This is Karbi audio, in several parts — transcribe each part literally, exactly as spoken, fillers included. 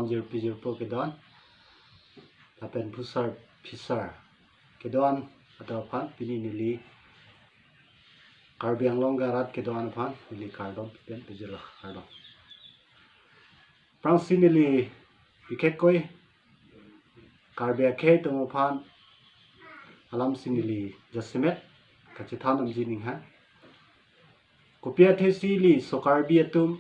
Jirpi jirpo kedo-an lapen phusar phisar kedo-an atum aphan pini neli Karbi Anglong arat kedo-an aphan neli kardom pen pejirlo, kardom. Aphrangsi neli bikhekkoi Karbi akhei atum aphan alamsi neli jasemet kachethan damji ninghang. Kopi athesi ili so Karbi atum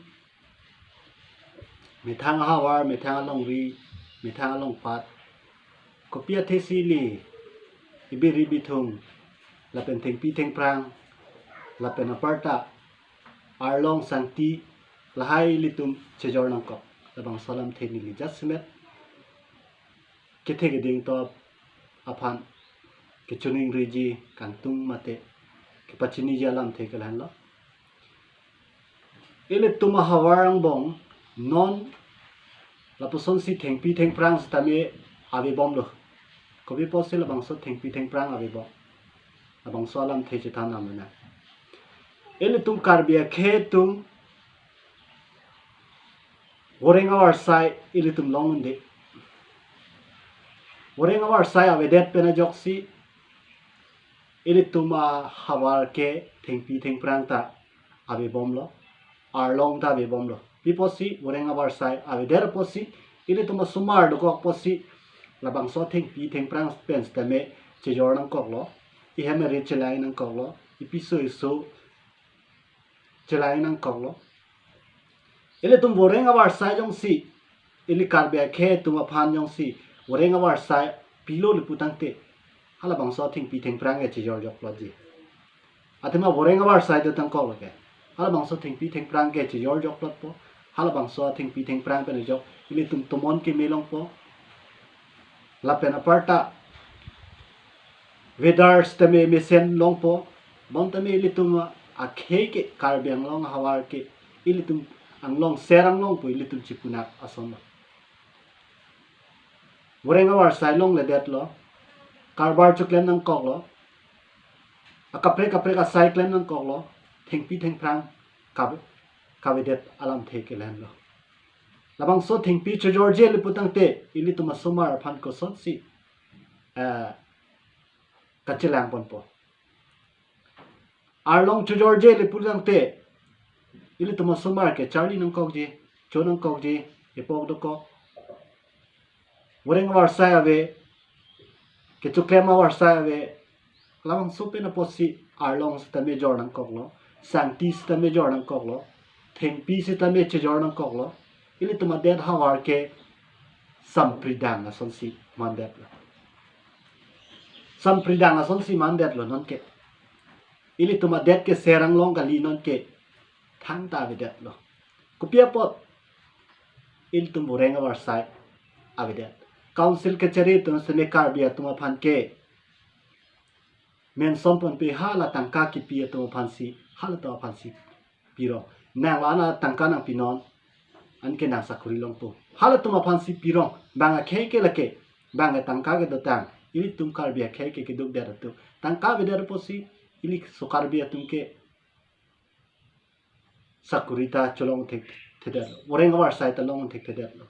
methang ahavar, methang alongri, methang alongpat, kopi athesi ili ibiri bithung lapen thengpi thengphrang lapen aparta arlong sangti lahai ilitum chejor nangkok, labangso alamthe neli jasemet kethe keding atum aphan kechoningriji, kangtung mate kepachiniji alamthe ke lahenlo. Ilitum ahavar angbong non lapusonsi thengpi thengphrang sitame avebomlo. Kopi apotsi labangso thengpi thengphrang avebom, labangso alamthe chethan nang mena. Ilitum Karbi akhei atum voreng avarsai ilitum long un-e. Voreng avarsai avedet pen ajoksi ilitum ahavar ke thengpi thengphrang ta avebomlo, arlong ta avebomlo. Pi apotsi voreng avarsai avedet apotsi, ilitum asomar dokok apotsi labangso thengpi thengphrang pen sitame chejor nangkoklo, ihem eri chelang nangkoklo, ipiso iso chelang nangkoklo. Ilitum voreng avarsai jongsi, ili Karbi akhei atum aphan jongsi voreng avarsai pilo le putangte, halabangso thengpi thengphrang ke chejor jokplotji. Athema voreng avarsai do tangkoklo ke, halabangso thengpi thengphrang ke chejor jokplotpo. Halabangso thengpi thengphrang pen ajok ilitum tomon keme longpo, lapen aparta weather sitame mesen longpo. Bonta me ilitum akhei ke, Karbi Anglong ahavar ke, ilitum anglong ser anglong pu ilitum chipunak asonlo. Voreng avarsai longledetlo, karbar choklem nangkoklo, akaprek kaprek asai klem nangkoklo, thengpi thengphrang kave, kavedet alamthe ke lahenlo. Labangso thengpi chejorje le putangte ilitum asomar aphan kosonsi, eh, kachelang ponpo. Arlong chejorje le putangte ilitum asomar ke charli nangkokji, cho nangkokji, epok dokok. Voreng avarsai ave, kechoklem avarsai ave, labangso pen apotsi arlong sitame jor nangkoklo, sangti sitame jor nangkoklo, thengpi sitame chejor nangkoklo. Ilitum adet ahavar ke sampridang asonsi mandetlo. Sampridang asonsi mandetlo nonke. Ilitum adet ke ser anglong kali nonke, thangta avedetlo. Kopi apot? Ilitum voreng avarsai avedet. Council kachari atum sitame Karbi atum aphan ke mention ponpe, hala tangka kipi atum aphansi, halatum aphansi pirong. Nang la ana tangka nangpinon, anke nang sakori longpo. Halatum aphansi pirong. Bang akhei ke lake, bang tangka kedotang, ilitum Karbi akhei ke keduk det atum. Tangka avedet apotsi ili so Karbi atum ke sakori ta cholong thekthedetlo, voreng avarsai ta long thekthedetlo.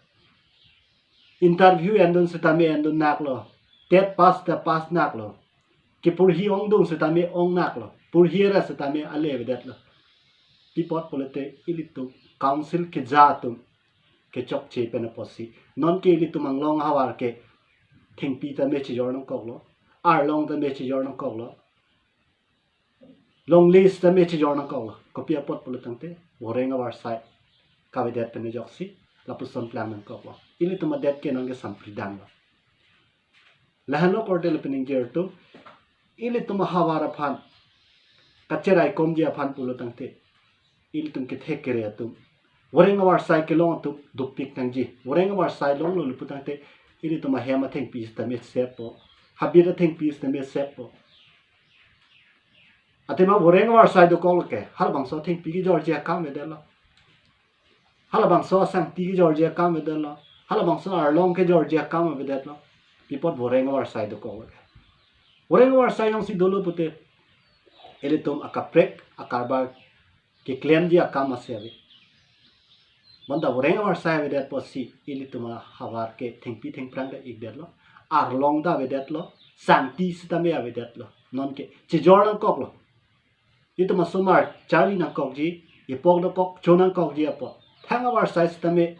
Interview endun sitame endun naklo, TET pass ta pass naklo, kepurhi ongdung sitame ong naklo, purhi ra sitame ale avedetlo. Pi apot pulote ilitum council keja atum kechokche pen apotsi, nonke ilitum anglong ahavar ke thengpi tame chejor nangkoklo, arlong tame chejor nangkoklo, longle sitame chejor nangkoklo. Kopi apot pulotangte voreng avarsai kavedet pen ajoksi lapuson plang nangkoklo. Ilitum adet ke nonke sampridanglo. Lahenlo korte lapen ingjir atum, ilitum ahavar aphan kacheraikomji aphan pulotangte, ilitum kethek kere atum voreng avarsai kelong atum dukpik nangji. Voreng avarsai longlo le putangte ilitum ahem athengpi sitame seppo, habit athengpi sitame seppo. Athema voreng avarsai dokok lake halabangso athengpi kejorji akam avedetlo. Halabangso asangti kejorji akam avedetlo. Halabangso arlong kejorji akam avedetlo. Pi apot? Voreng avarsai dokok lake. Voreng avarsai jongsi dolo pute, ilitum akaprek akarbar keklemji akam ase ave. Bonta voreng avarsai avedet apotsi ilitum ahavar ke thengpi thengphrang ta ikdetlo. Arlong ta avedetlo. Sangti sitame avedetlo. Nonke chejor nangkoklo. Itum asomar charli nangkokji, ipok dokok cho nangkokji apot, thang avarsai sitame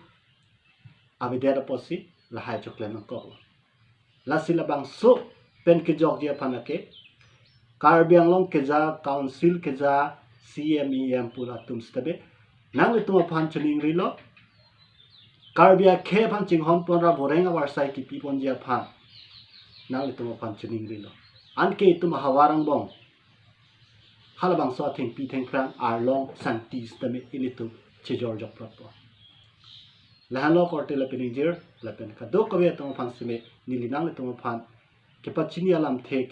avedet apotsi lahai choklem nangkoklo. Lasi labangso pen kejokji aphan ake Karbi Anglong keja, council keja, C M, E M pu atum sitame nanglitum aphan chiningrilo. Karbi akhei aphan chinghon ponra voreng avarsai kipi ponji aphan nanglitum aphan chiningrilo. Anke itum ahavar angbong halabangso athengpi thengphrang, arlong, sangti sitame ilitum chejor jokplotpo. Lahenlo korte lapen ingjir, lapen kadokave atum aphan sitame neli nanglitum aphan kepachini alamthe